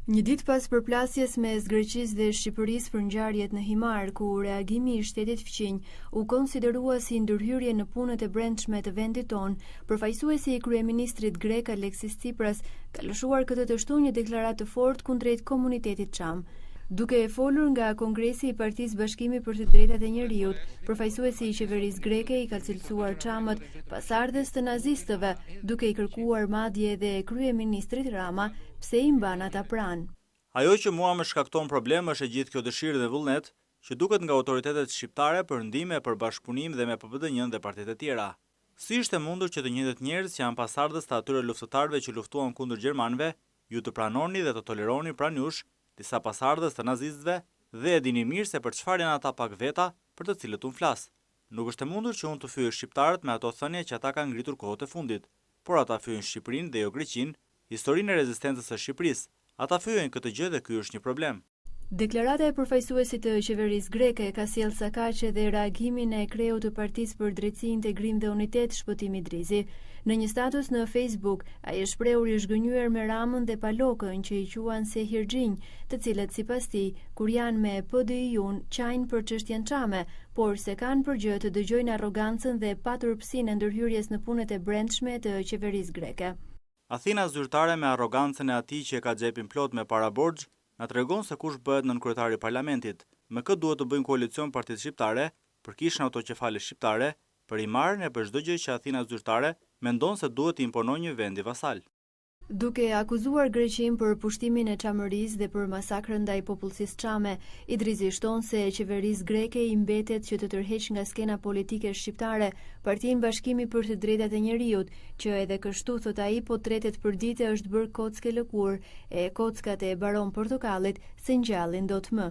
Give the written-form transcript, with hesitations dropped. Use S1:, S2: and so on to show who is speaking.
S1: Një ditë pas përplasjes mes Greqisë dhe Shqipërisë për ngjarjet në Himarë, ku reagimi i shtetit fqinj u konsiderua si ndërhyrje në punët e brendshme të vendit tonë, përfaqësuesi i kryeministrit grek Aleksis Tsipras ka lëshuar këtë të shtunë një deklaratë të fortë kundrejt komunitetit çam. Duke folur nga Kongresi i Partisë Bashkimi për të Drejtat e Njeriut, përfaqësuesi i qeverisë greke i ka cilësuar çamët pasardhës të nazistëve, duke i kërkuar madje edhe kryeministrit Rama pse i mban ata pranë.
S2: Ajo që mua më shkakton problem është e gjithë kjo dëshirë dhe vullnet që duket nga autoritetet shqiptare për ndihmë e për bashkëpunim dhe me PBDNJ-në dhe partitë e tjera. Si është e mundur që të njëjtët njerëz që janë pasardhës të atyre luftëtarëve që luftuan kundër gjermanëve, ju të pranoni dhe të toleroni pranë jush disa pasardhës të nazistëve dhe e dini mirë se për çfarë janë ata pak veta për të cilët unë flas. Nuk është e mundur që unë të fyej shqiptarët me ato thënie që ata kanë ngritur kohët e fundit, por ata fyejnë Shqipërinë dhe jo Greqinë, historinë e rezistencës së Shqipërisë. Ata fyejnë këtë gjë dhe ky është një problem.
S1: Deklarata e përfaqësuesit të qeverisë greke ka sjellë sakaq edhe reagimin e kreut të Partisë për Drejtësi, Integrim dhe Unitet, Shpëtim Idrizi. Në një status në Facebook, ai është shprehur i zhgënjyer me Ramën dhe Palokën që i quan sehirxhinj, të cilët sipas tij, kur janë me PDIU-n, qajnë për çështjen çame, por s'e kanë për gjë të dëgjojnë arrogancën dhe paturpësinë e ndërhyrjes në punët e brendshme të qeverisë greke.
S2: Athina zyrtare me arrogancën e atij që e ka xhepin plot me para borxh, na tregon se kush bëhet nënkryetari i parlamentit, me kë duhet të bëjnë koalicion partitë shqiptare, për kishën autoqefale shqiptare, për Himarën e për çdo gjë që Athina zyrtare mendon se duhet t'i imponojë një vendi vasal.
S1: Duke akuzuar Greqinë për pushtimin e Çamërisë dhe për masakrën ndaj popullsisë çame, Idrizi shton se qeverisë greke i mbetet që të tërheqë nga skena politike shqiptare Partinë Bashkimi për të Drejtat e Njeriut, që edhe kështu thotë ai po tretet përditë e është bërë kockë e lëkurë, e kockat e Baron Portokallit s'e ngjallin dot më.